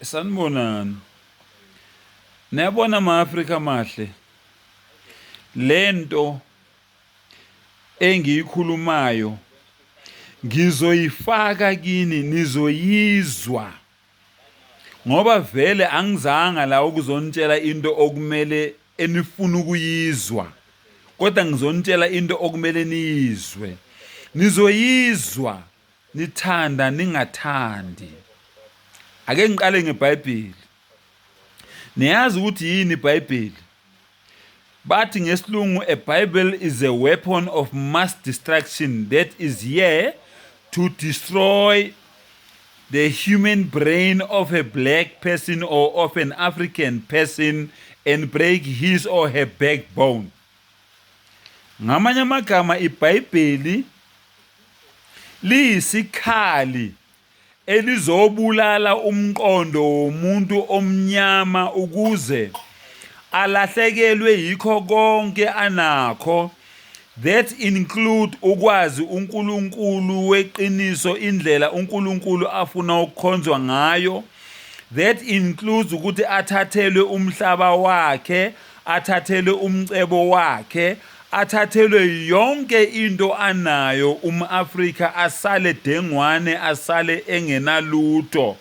Sanibonani. Niyabona ma-Afrika amahle, lento engiyikhulumayo ngizoyifaka kini nizoyizwa ngoba vele angizanga la ukuzonitshela into okumele enifuna ukuyizwa kodwa ngizonitshela into okumele niyizwe nizoyizwa nithanda ningathandi. Ake ngiqale ngeBhayibheli. Niyazi ukuthi yini iBhayibheli? Bathi ngesilungu a Bible is a weapon of mass destruction that is here to destroy the human brain of a black person or of an African person and break his or her backbone. Ngamanye amagama iBhayibheli liyisikhali elizobulala umqondo womuntu omnyama ukuze alahlekelwe yikho konke anakho that include ukwazi uNkulunkulu weqiniso indlela uNkulunkulu afuna ukukhonzwa ngayo that includes ukuthi athathelwe umhlaba wakhe athathelwe umcebo wakhe athathelwe yonke into anayo umAfrika asale dengwane asale engenalutho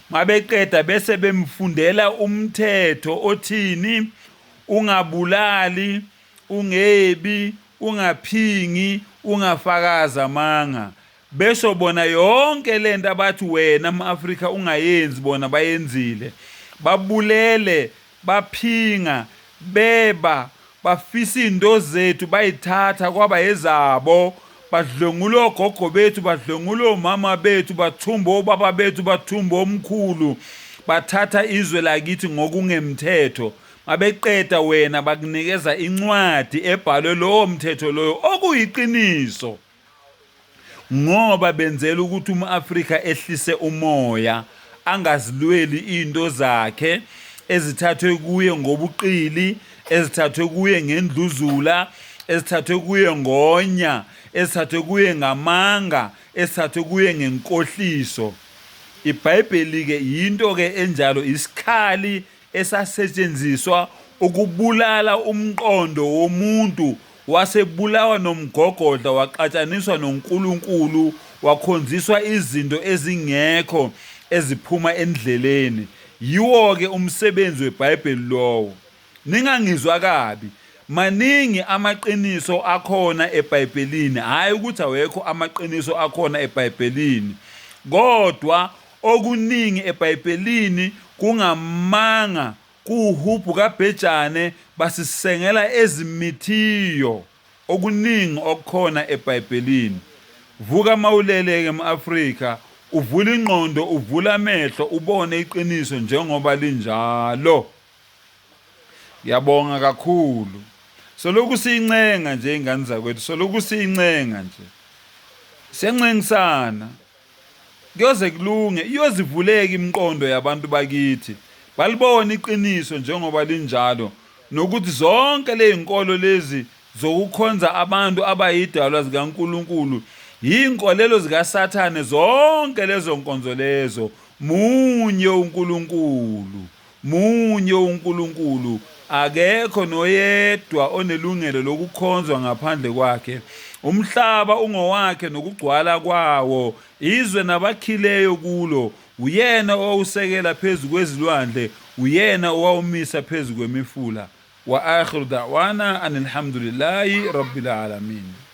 mabeqeda bese bemfundela umthetho othini ungabulali ungebi ungaphingi ungafakaza amanga Besho bona yonke lento abathi wena mAfrika ungayenzi bona bayenzile. Babulele, baphinga, beba, bafisa izinto zethu bayithatha kwaba ezabo. Badlwengula ogogo bethu, badlwengula omama bethu, bathumba obaba bethu, bathumba omkhulu. Bathatha izwe lakithi ngokungemthetho. Mabeqeda wena bakunikeza incwadi ebhalwe lowo mthetho loyo okuyiqiniso. Ngoba benzela ukuthi umAfrika ehlise umoya, angazilweli izinto zakhe ezithathwe kuye ngobuqili, ezithathwe kuye ngendluzula, ezithathwe kuye ngonya, ezithathwe kuye ngamanga, ezithathwe kuye ngenkohliso. IBhayibheli-ke yinto-ke enjalo, isikhali esasetshenziswa ukubulala umqondo womuntu wasebulawa nomgogodla waxatshaniswa noNkulunkulu wakhonziswa izinto ezingekho eziphuma endleleni. Yiwo-ke umsebenzi weBhayibheli lowo. Ningangizwa kabi, maningi amaqiniso akhona eBhayibhelini, hhayi ukuthi awekho amaqiniso akhona eBhayibhelini, kodwa Okuningi eBhayibhelini kungamanga, kuwuhubhu kabhejane, basisengela ezimithiyo. Okuningi okukhona eBhayibhelini. Vuka mawulele-ke m-Afrika, uvule ingqondo, uvule amehlo, ubone iqiniso njengoba linjalo. Ngiyabonga kakhulu. Solokhu siyincenga nje ingane zakwethu, solokhu siyincenga nje. Siyancengisana. Kuyoze kulunge, iyozivuleka imiqondo yabantu bakithi, balibone iqiniso njengoba linjalo, nokuthi zonke lezinkolo lezi zokukhonza abantu abayidalwa zikaNkulunkulu yinkolelo zikaSathane zonke lezo nkonzo lezo. Munye uNkulunkulu. Munye uNkulunkulu, akekho noyedwa onelungelo lokukhonzwa ngaphandle kwakhe. Umhlaba ungowakhe nokugcwala kwawo, izwe nabakhileyo kulo. Uyena owawusekela phezu kwezilwandle, uyena owawumisa phezu kwemifula. Wa akhiru da'wana anilhamdulillahi rabbil alamin.